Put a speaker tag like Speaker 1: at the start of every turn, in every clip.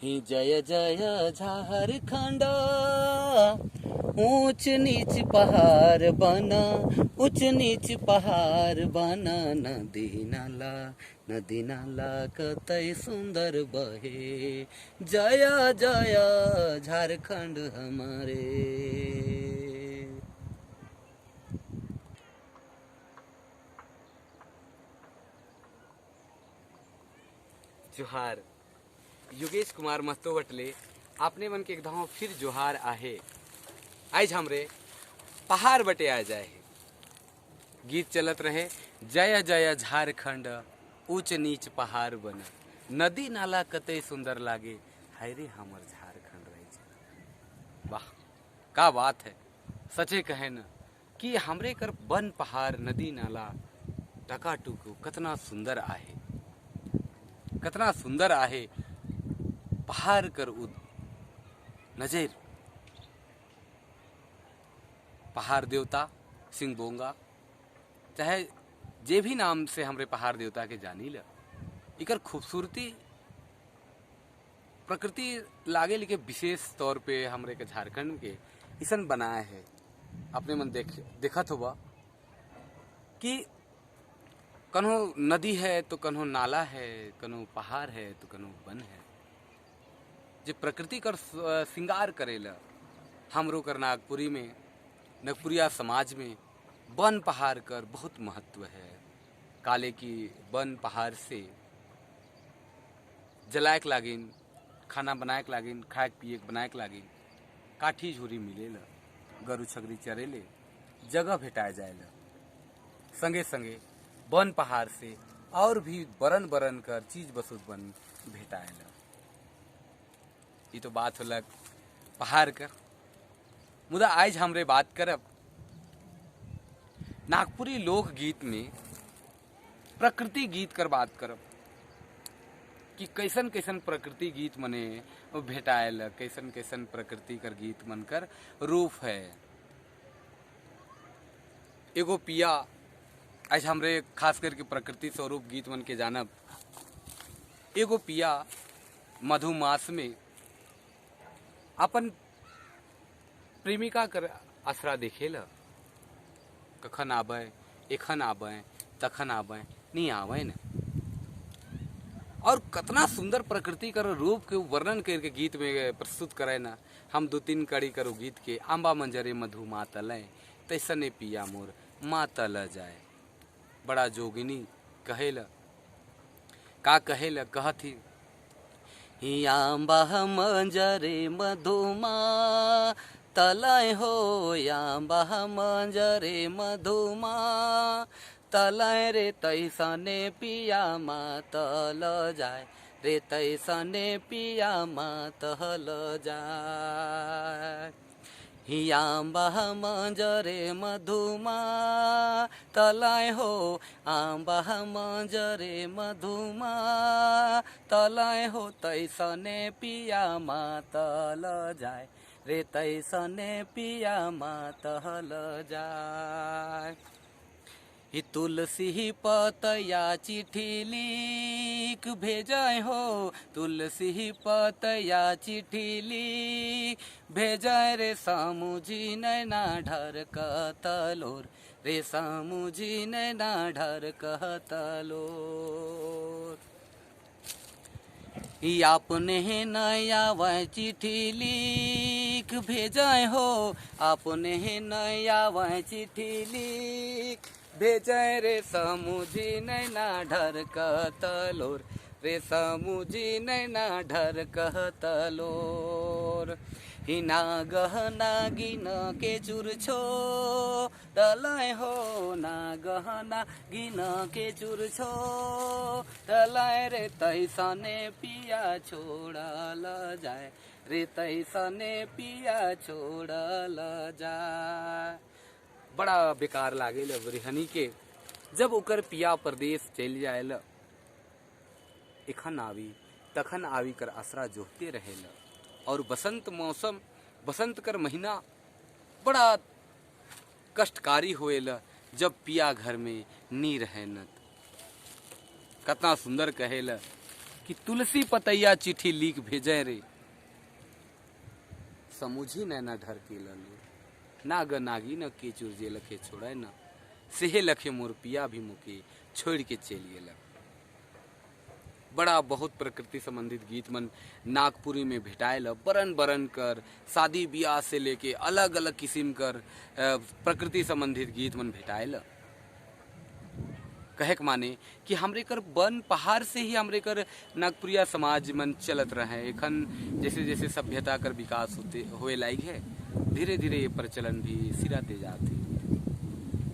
Speaker 1: ही जय जय झारखंड, ऊंच नीच पहाड़ बना, ऊंच नीच पहाड़ बना, नदी नाला, नदी नाला कतई सुंदर बहे, जय जय झारखंड हमारे।
Speaker 2: जोहार, योगेश कुमार महतो बटले आपने मन के एक दाव फिर जोहार आहे। आज हमरे पहाड़ बटे आ जाए है, गीत चलत रहे जय जय झारखंड, ऊंच नीच पहाड़ बना, नदी नाला कतई सुंदर लागे, हाय रे हमर झारखंड रहे। वाह का बात है, सचे कहे न कि हमरे कर बन पहाड़ नदी नाला टकाटुक कतना सुंदर आहे, कतना सुंदर आहे पहाड़ कर उद नजर। पहाड़ देवता सिंहबोंगा चाहे जे भी नाम से हमरे पहाड़ देवता के जानी ल, इकर खूबसूरती प्रकृति लागे लेके विशेष तौर पे हमरे के झारखंड के इसन बनाए है। अपने मन देखत होबा कि कन्हो नदी है तो कन्हो नाला है, कन्हो पहाड़ है तो कन्हो वन है, जे प्रकृति कर श्रृंगार करेला। हमरो कर नागपुरी में नागपुरिया समाज में वन पहाड़ कर बहुत महत्व है। काले की वन पहाड़ से जलायक लागिन, खाना बनायक लागिन, खाए पिए बनायक लागिन, काठी झोरी मिलेला, गरु छगरी चरेले जगह भेटाए जाएला। संगे संगे वन पहाड़ से और भी बरन बरन कर चीज बसुत बन भेटाएला। ये तो बात होलक पहाड़ कर। मुदा आज हमरे बात करब नागपुरी लोकगीत में प्रकृति गीत कर बात करब कि कैसन कैसन प्रकृति गीत मने भेटाएल, कैसन कैसन प्रकृति कर गीत मन कर रूप है। एगो पिया आज हमरे खास करके प्रकृति स्वरूप गीत मन के जानब। एगो पिया मधुमास में अपन प्रेमिका कर आसरा देखेला, कखन आबे एखन आबे तखन आबे नहीं आवे न। और कतना सुंदर प्रकृति कर रूप के वर्णन करके गीत में प्रस्तुत करे न। हम दो तीन कड़ी करो गीत के, आंबा मंजरे मधु मातल तैसने पिया मोर मातल जाए। बड़ा जोगिनी कहेला, का कहेला कहती
Speaker 1: आंबा मंजरे मधुमा तलय हो, आंबा मंजरे मधुमा तलय रे तैसने पिया मातल जाए, रे तैसने पिया मातल जाए। आंबा मंजरे मधुमा तलय हो, आंबा मंजरे मधुमा तलय हो, तैसने पिया मातल जाए, रे तैसने पिया मातल जाए। ही तुलसी पतया चिट्ठी लिख भेजाए हो, तुलसी पतया चिट्ठी लिख भेजाए रे सामुजी नैना ढर कतलोर, रे सामुजी नैना ढर कतलोर। अपने नया वह चिट्ठी लिख भेजाए हो, अपने नया वह चिट्ठी लिख भेजाए रे समुझी नैना ढर कतलोर, रे समुझी नैना ढर कतलोर। ही नागह नागिन के चुरछो तलय हो, नागह नागिन के चुरछो तलय रे तैसने पिया छोड़ल जाए, रे तैसने पिया छोड़ल जाए।
Speaker 2: बड़ा बेकार लागेल रिहनी के जब ओकर पिया परदेश चल जायल, एखन आवी तखन आवी कर आसरा जोहते रहेल। और बसंत मौसम, बसंत कर महीना बड़ा कष्टकारी होएल जब पिया घर में नी रहनत। कतना सुंदर कहेल कि तुलसी पतैया चिट्ठी लिख भेजे रे, समुझी नैना ढर के ललो, नाग नागी न केचुर जे लखे छोड़े न, सेहे लखे मोर पिया भी मुके छोड़ के चल गेलक। बड़ा बहुत प्रकृति संबंधित गीत मन नागपुरी में भेटायल, बरन बरन कर शादी ब्याह से लेके अलग अलग किस्म कर प्रकृति संबंधित गीत मन भेटायल। कहे के माने कि हमरे कर वन पहाड़ से ही हमरे कर नागपुरिया समाज मन चलत रहे। एखन जैसे जैसे सभ्यता कर विकास होते होए लायक है, धीरे धीरे ये प्रचलन भी सिराते जाते।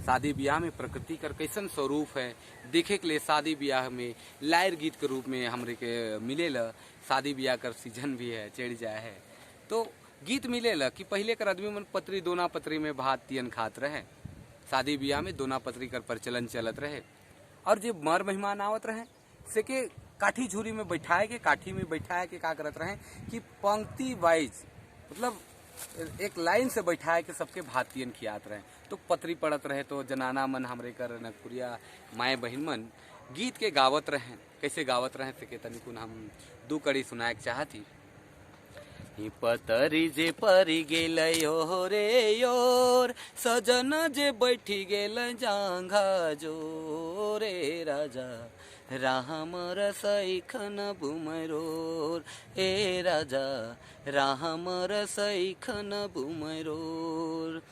Speaker 2: शादी ब्याह में प्रकृति कर कैसन स्वरूप है देखे के लिए शादी ब्याह में लायर गीत के रूप में हमरे के मिलेला। शादी ब्याह कर सीजन भी है, चढ़ जाए है तो गीत मिलेला कि पहले कर आदमी मन पत्री दोना पत्री में भात तियन खात रहे, शादी ब्याह में दोना पत्री कर प्रचलन चलत रहे। और जो मर मेहमान आवत रहे से के काठी झूरी में बैठाए के, काठी में बैठाए के का करत रहे कि पंक्ति वाइज, मतलब एक लाइन से बैठाए के सबके भातियन खियात रहे। तो पत्री पड़त रहे तो जनाना मन हमरे कर नगपुरिया माए बहन मन गीत के गावत रहे। कैसे गावत रहे से के तनिकुन हम दू कड़ी सुनाए के चाहती। पतरी जे परी गेल यो रे your, सजन जे बैठी गेल जांघा जो रे राजा, राम रसैखन बुमरोर, ए राजा राम रसैखन बुमरोर।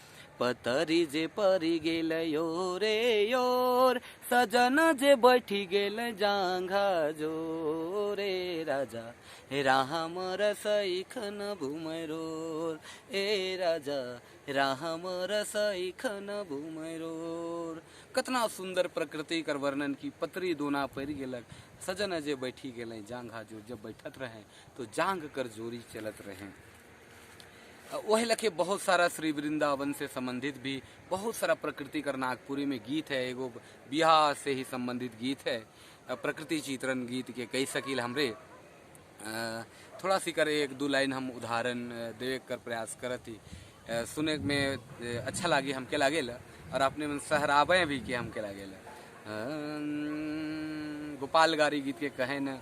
Speaker 2: पतरी जे परी गेल यो रे your, सजन जे बैठी गेल जांघा जो रे राजा, राम रसैखन बुमरोर, ए राजा राम रसैखन बुमरोर। कतना सुंदर प्रकृति कर वर्णन की पतरी दोना पड़ गेलक, सजन जे बैठी गेल जांघा जो, जब बैठत रहे तो जांघ कर जोरी चलत रहे। वही लखे बहुत सारा श्री वृंदावन से संबंधित भी बहुत सारा प्रकृति कर नागपुरी में गीत है। एगो बिहार से ही संबंधित गीत है, प्रकृति चित्रण गीत के कई सकील हमरे थोड़ा सी कर एक दो लाइन हम उदाहरण देवे कर प्रयास करती, सुने में अच्छा लागे हमके लागेला और अपने मन सहराबे भी के हमके लागेला। गोपाल गारी गीत के कहे न,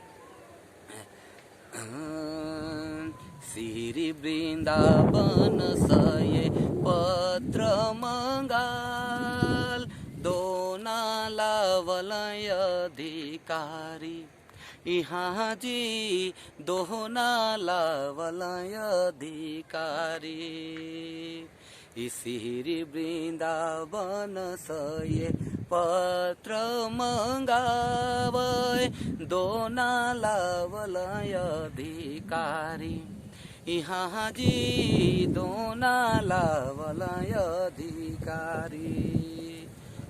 Speaker 2: श्री वृंदावन सये पत्र मंगाल, दोना लावल अधिकारी, यहाँ जी दोना लावल अधिकारी। श्री वृंदावन सये पत्र मंगावे, दोना लावल अधिकारी, यहाँ जी दोना लावल अधिकारी।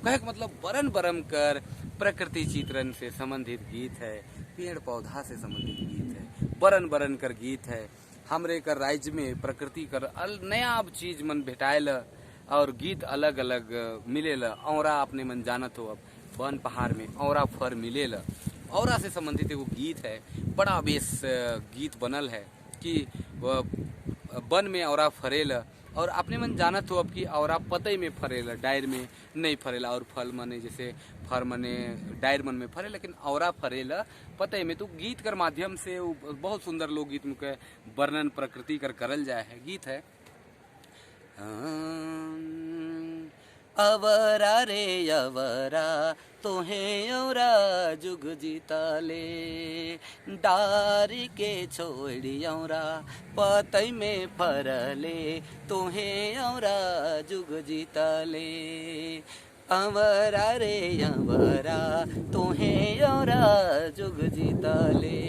Speaker 2: कहे के मतलब बरन बरम कर प्रकृति चित्रण से संबंधित गीत है, पेड़ पौधा से संबंधित गीत है, बरन बरन कर गीत है। हमरे कर राज्य में प्रकृति कर नया अब चीज मन भेटायल और गीत अलग अलग मिलेल। औरा अपने मन जानत हो, अब वन पहाड़ में औरा फर मिलेल, औरा से संबंधित एगो गीत है, बड़ा बेस गीत बनल है कि वन में औरा फरेल। और अपने मन जानत हो अब कि औरा पतई में फरेला, डायर में नहीं फरेला। और फल मने जैसे फर मने डायर मन में फरे, लेकिन औरा फरेला पतई में। तो गीत कर माध्यम से बहुत सुंदर लोकगीत में के वर्णन प्रकृति कर करल जाए है, गीत है। अवरा रे अवरा तोहे औरा जुग जीतले, डारी के छोड़ी औरा पतई में फरले, तोहे औरा जुग जीतले। अवरा रे अवरा तोहे औरा जुग जीतले,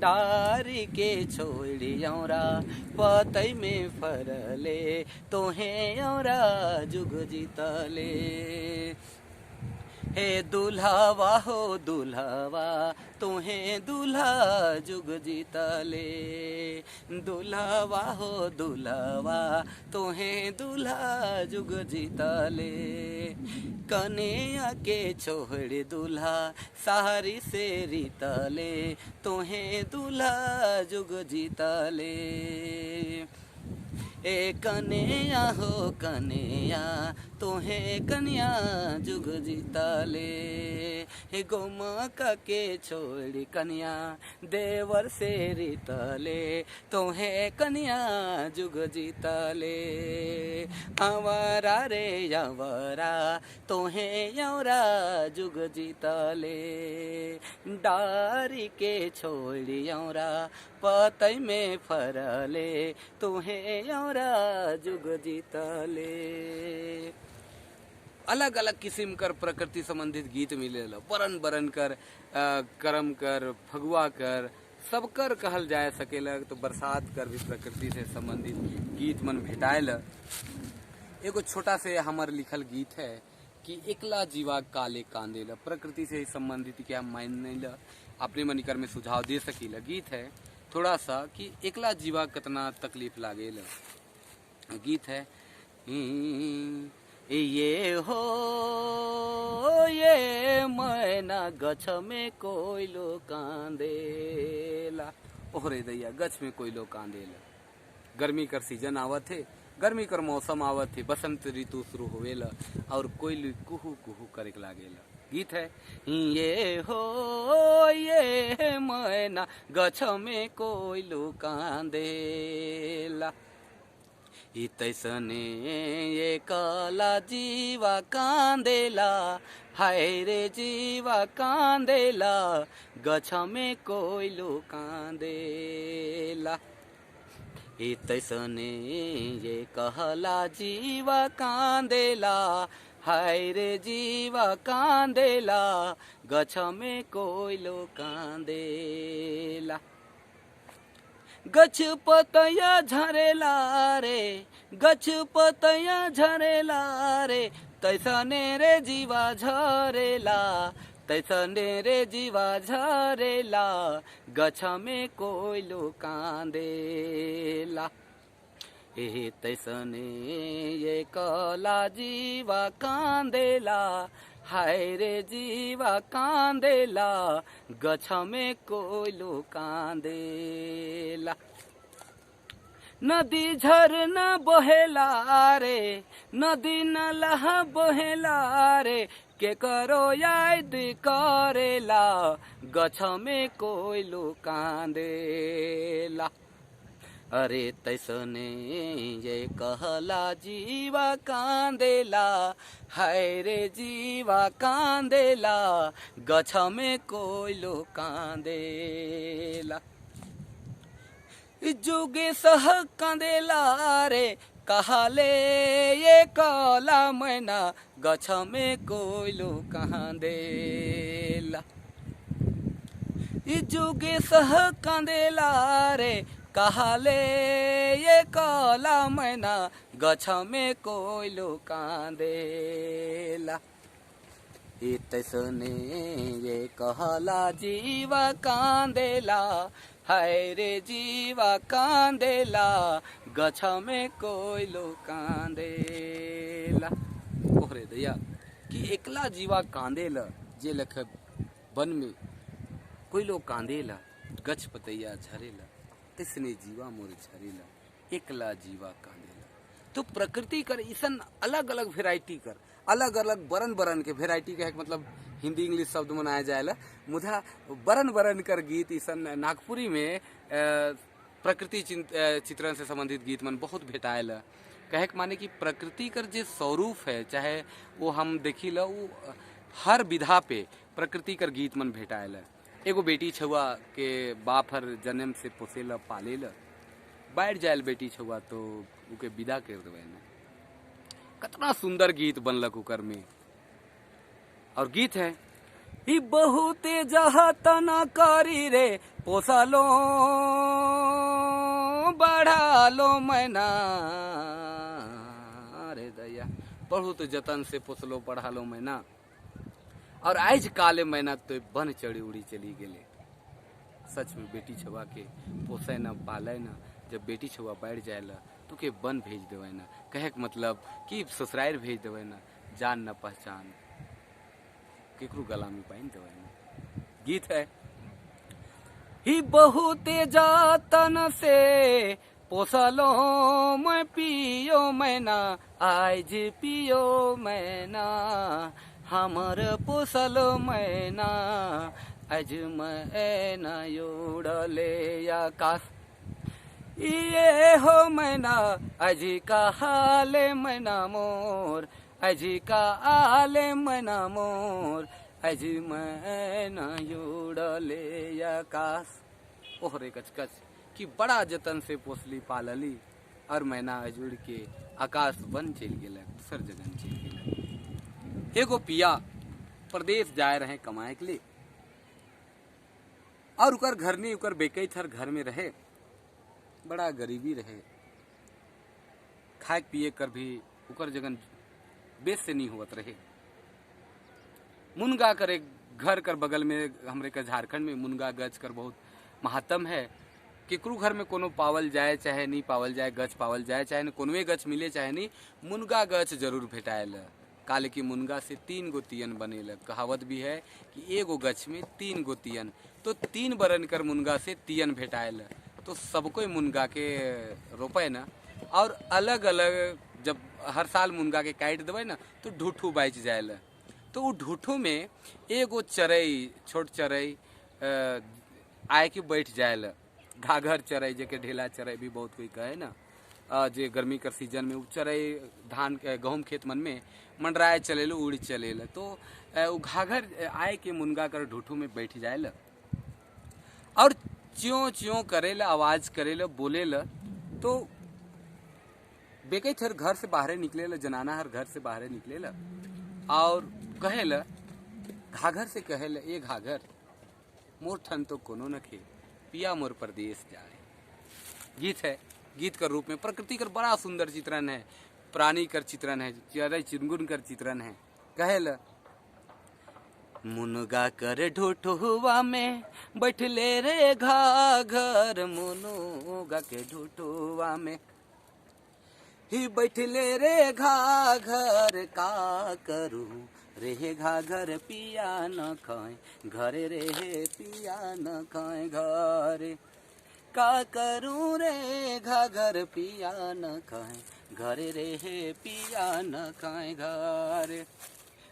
Speaker 2: डारी के छोड़ी औरा पतई में फरले, तोहे औरा जुग जीतले। हे दुल्हावा हो दुल्हावा तोहे दुल्हा जुग जीतले, दुल्हावा हो दुल्हावा तोहे दुल्हा जुग जीतले। कन्हैया के छोड़ दुल्हा सारी से रीतले, तोहे दुल्हा जुग जीतले। ए कन्हैया हो कन्हैया तोहे कन्या जुग जीतले,
Speaker 1: हे गोमक के छोड़ी कन्या देवर से रितले तोहे कन्या जुग जीतले। अवरा रे अवरा तोहे यौरा जुग जीतले। डारी के छोड़ी यौरा पतई में फरले तोहे यौरा जुग जीतले। अलग अलग किस्म कर प्रकृति संबंधित गीत मिलेला, बरन बरन कर, करम कर, फगुआ कर, सबकर कहल जाए सकेला। तो बरसात कर भी प्रकृति से संबंधित गीत मन भेटायल। एगो छोटा से हमर लिखल गीत है कि एकला जीवा काले कांदेला, प्रकृति से संबंधित क्या मायने ला, अपने मन कर में सुझाव दे सकीला। गीत है थोड़ा सा कि एकला जीवा कितना तकलीफ लागेला। गीत है, ये हो ये मैना गछ में कोइलो कांदेला। ओहरे दैया गछ में कोइलो कांदेला। गर्मी कर सीजन आवत है, गर्मी कर मौसम आवत है, बसंत ऋतु शुरू होवेला और कोइली कुहू कुहू करे लागेला। गीत है, ये हो ये मैना गछ में कोइलो कांदेला। तैसने ये काला जीवा कांदेला, हाय रे जीवा कांदेला, गछ में कोइलो कांदेला। तैसने ये कहला जीवा कांदेला, हाय रे जीवा कांदेला, गछ में कोइलो कांदेला। गछ पतया झरेला रे, गछ पतया झरेला रे, तैसने रे जीवा झरेला, तैसने रे जीवा झरेला, गछ में कोइलो कांदेला। ए तैसने ये कला जीवा कांदेला, हाय रे जीवा कांदेला, गछ में कोइलो कांदेला। नदी झरना बहेला रे, नदी नाला बहेला रे, के करो याद करेला, गछ में कोइलो कांदेला। अरे तैसने ये कहला जीवा कांदेला, हाय रे जीवा कांदेला, गछ में कोइलो कांदेला। जुगे सह कांदेला रे, कहाले ये कला मैना, गछ में कोइलो कांदेला। जुगे सह कांदेला रे, कहाले ये कला मैना, गछ में कोइलो कांदेला। तैसने ये कहला जीवा कांदेला, हाय रे जीवा कांदेला, गछ में कोइलो कांदेला। ओहरे दैया कि एकला जीवा कांदेला, जे लख वन में कोइलो कांदेला, गछ पतैया झरेला, तिसने जीवा मोर झरेला, एकला जीवा कांदेला। तो प्रकृति कर इसन अलग अलग वेराइटी कर, अलग अलग बरन बरन के वेराइटी का मतलब हिंदी इंग्लिश शब्द मनाया जाएला, मुधा बरन बरन कर गीत इसन नागपुरी में प्रकृति चित्रण से संबंधित गीत मन बहुत भेटायल। कहे के माने कि प्रकृति कर जे स्वरूप है, चाहे वो हम देखी ला, वो हर विधा पे प्रकृति कर गीत मन भेटायल। एगो बेटी छुआ के बाप हर जन्म से पोसेला पालेला, बैठ जायल बेटी छुआ तो उके विदा कर देवे ना। कितना सुंदर गीत बनलक उकर में। और गीत है, ई बहुते जहतन करी रे, पोसलो बढ़ालो मैना रे दैया, बहुत जतन से पोसलो बढ़ालो मैना, और आज काले मैना तो बन चढ़ी उड़ी चली गेले। सच में बेटी छुआ के पोसे न पाले न, जब बेटी छुआ बैठ जाएला तो के बन भेज देवे ना, कहे के मतलब कि ससुराल भेज देवे ना, जान न पहचान केकरो गला में बांध देवे ना। गीत है, ही बहुते जतन से पोसलो मैं पियो मैना, आज पियो मैना, हमर पोसल मैना अज मैना उड़ले आकाश। ये हो मैना अजी का हाले मैना मोर, अजी का आले मैना मोर, अजी मैना उड़ले आकाश। ओहरे कचकच कि बड़ा जतन से पोसली पालली और मैना अजुड़ के आकाश बन चल गेलक, दूसर जगन चल गेलक। एगो पिया प्रदेश जाए रहे कमाए के लिए और उकर घर नहीं उकर बेकई थर घर में रहे, बड़ा गरीबी रहे, खाए पिए कर भी उकर जगन बेस से नहीं होवत रहे। मुनगा कर एक घर कर बगल में हमरे का झारखंड में मुनगा गज कर बहुत महात्म है। केकरो घर में कोनो पावल जाए चाहे नहीं पावल जाए, गछ पावल जाए चाहे नहीं, कोनवे गछ मिले चाहे नहीं, मुनगा गछ जरूर भेटायल। काले की मुनगा से 3 गो तियन बनेल। कहावत भी है कि एगो गछ में 3 गो तियन, तो 3 बरन कर मुनगा से तियन भेटायल। तो सबको मुनगा के रोपे ना, और अलग अलग जब हर साल मुनगा के काट देवे ना तो ढूठू बाच जायल। तो वो ढूठू में एगो चरई, छोट चरई आए के बैठ जायल, घाघर चरई जेके ढेला चरई भी बहुत कोई कहे ना, जे गर्मी कर सीजन में चरई धान के गहूम खेत मन में मंडराए चलेल उड़ चलेल। तो वो घाघर आए के मुनगा कर ढूठू में बैठ जायल और च्यों च्यों करेला, आवाज करेला, बोलेला। तो बेकई थर घर से बाहरे निकलेला, जनाना हर घर से बाहरे निकलेला और कहेला घाघर से कहेला, ए घाघर मोर ठन तो कोनो न खे, पिया मोर परदेश जाए। गीत है, गीत कर रूप में प्रकृति कर बड़ा सुंदर चित्रण है, प्राणी कर चित्रण है, चरई चिरगुन कर चित्रण है। कहेला मुनगा कर ढोठुआ में बैठले रे घाघर, मुनगा के ढोठुआ में ही बैठले रे घाघर, का करू रे घाघर पिया न खाए घरे रे पिया न खाए घरे, का करूँ रे घाघर पिया न खाए घरे रे पिया न खाए घरे।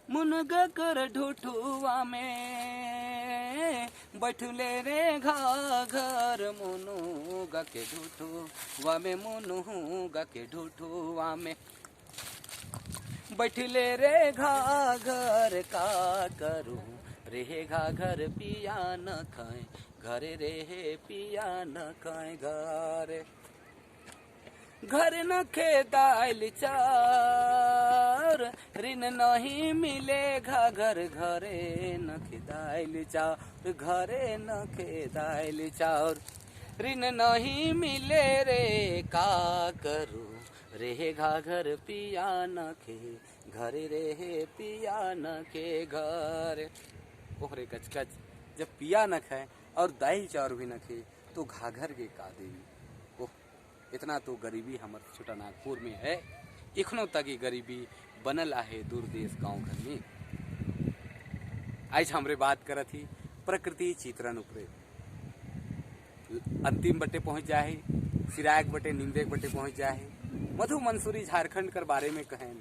Speaker 1: मुनगा कर ढोठुआ में बैठले रे घाघर, मुनगा के ढोठुआ में, मुनगा के ढोठुआ में बैठले रे घाघर, का करूँ रे घाघर पिया न खाए घरे रे पिया न खाए घरे। घर न खे दाल चार ऋण नहीं मिले घाघर, घरे न खे दाल चार, घरे न खे दाल चार ऋण नहीं मिले रे, का करूँ रे घाघर पिया न खे घरे रे पिया न खे घर। ओहरे कचकच जब पिया न खाए और दाल चाउर भी न खे तो घाघर के का देवी। ओह इतना तो गरीबी हमारे छोटा नागपुर में है, इखनों तक ये गरीबी बनल आहे दूर देश गाँव घर में। आज हमरे बात करत ही प्रकृति चित्रण उपरे अंतिम बटे पहुंच जाए, सिराग बटे निंदे बटे पहुंच जाए। मधु मंसूरी झारखंड कर बारे में कहें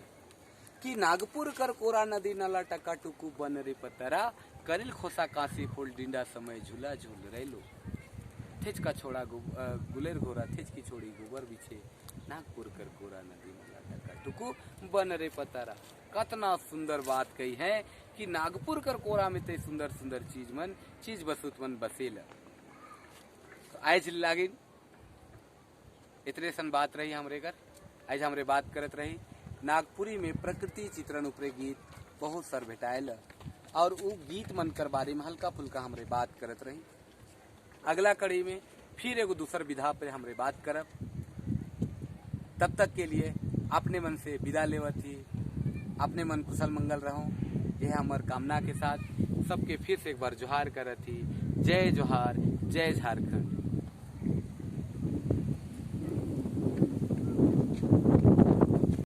Speaker 1: कि नागपुर कर कोरा नदी नाला टका टुकू बन रे पतरा, करिल खोसा काशी फूल डिंडा समय झूला झूल रैलो, थेचका छोड़ा गुलेर घोरा थेचकी छोड़ी गोबर बिछे, नागपुर कर कोरा नदी नाला टका टुकू बन रे पतरा। कतना सुंदर बात कही है कि नागपुर कर कोरा में ते सुंदर सुंदर चीज मन चीज बसुत मन बसेला। तो आज लागिन इतने सन बात रही हमरे कर, आज हमरे बात करत रही नागपुरी में प्रकृति चित्रण उपरे गीत बहुत सर भेटायल और वो गीत मन कर बारे में हल्का फुल्का हमरे बात करत रही। अगला कड़ी में फिर एगो दूसर विधा पर हमरे बात करब। तब तक के लिए अपने मन से विदा लेवत ही, अपने मन कुशल मंगल रहो, यह हमार कामना के साथ सबके फिर से एक बार जोहार करत ही। जय जोहार, जय झारखंड।